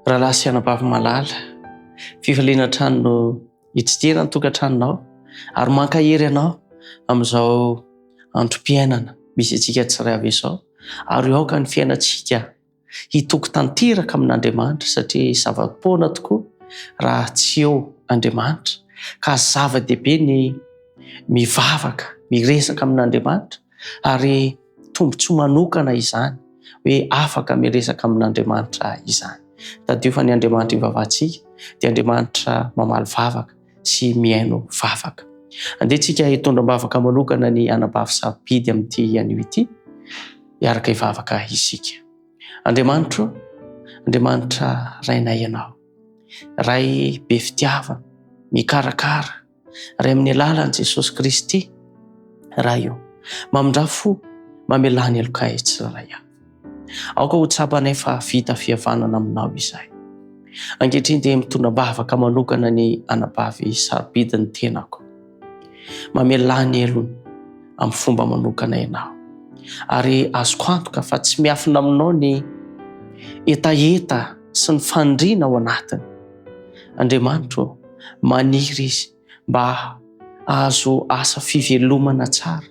Rahalahy sy anabavy malala, fifaliana hatrany no hitsidihana ny tokantranonao ary mankahery anao amin'izao androm-piainana misy antsika tsirairay avy izao ary aoka ny fiainantsika hitoky tanteraka amin'Andriamanitra satria zava-poana tokoa raha tsy eo Andriamanitra ka zava-dehibe ny mivavaka, miresaka amin'Andriamanitra ary tombontsoa manokana izany hoe afaka miresaka amin'Andriamanitra izany. Tadidio fa ny Andriamanitra ivavahantsika dia Andriamanitra mamaly vavaka sy mihaino vavaka. Andeha tsika hitondra am-bavaka manokana ny anabavy sarobidy amin'ity anio ity. Hiaraka hivavaka isika. Andriamanitro, Andriamanitra Rainay Ianao. Ray be fitiavana, mikarakara, Ray amin'ny alalan'i Jesosy Kristy, Ray o, mamindrà fo, mamelà ny helokay tsirairay avy. Aoka ho tsapanay fa vita fihavanana aminao izahay. Ankehitriny dia mitondra am-bavaka manokana ny anabavy sarobidy ny tenako. Mamelà ny helony amin'ny fomba manokana ianao. Ary azoko antoka fa tsy miafina aminao ny hetaheta sy ny faniriana ao anatiny. Andriamanitro ô, maniry izy mba hahazo asa fivelomana tsara,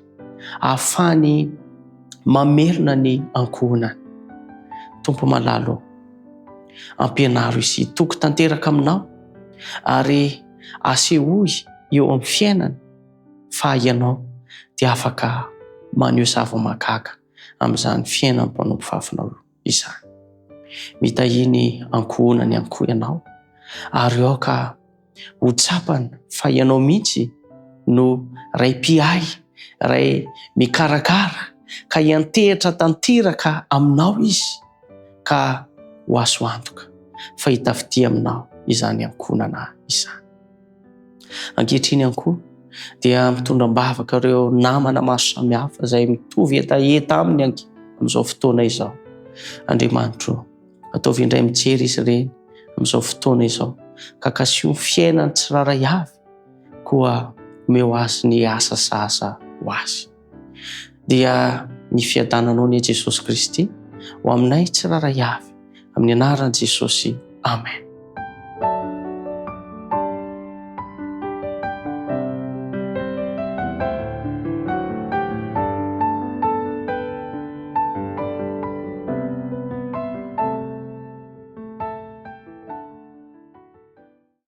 ahafahany mamelona ny ankohonany. Tompo malala ô, ampianaro izy hitoky tanteraka aminao ary asehoy eo amin'ny fiainany fa ianao dia afaka maneho zava-mahagaga amin'izany fiainan'ny mpanompo vavinao izany. Mitahia ny ankohonany ihany koa ianao ary aoka ho tsapany fa ianao mihitsy no Ray mpiahy, Ray mikarakara ka hiantehitra tanteraka aminao izy ka ho azo antoka fa hitafitia aminao izany ankohonana izany. Ankehitriny ihany koa dia mitondra am-bavaka ireo namana maro samihafa izay mitovy hetaheta aminy amin'izao fotoana izao. Andriamanitro, ataovy indray mijery izy ireny amin'izao fotoana izao ka kasiho ny fiainany tsirairay avy koa omeo azy ny asa sahaza ho azy. Dia ny fiadananao anie Jesosy Kristy ho aminay tsirairay avy amin'ny anaran'i Jesosy. Amen.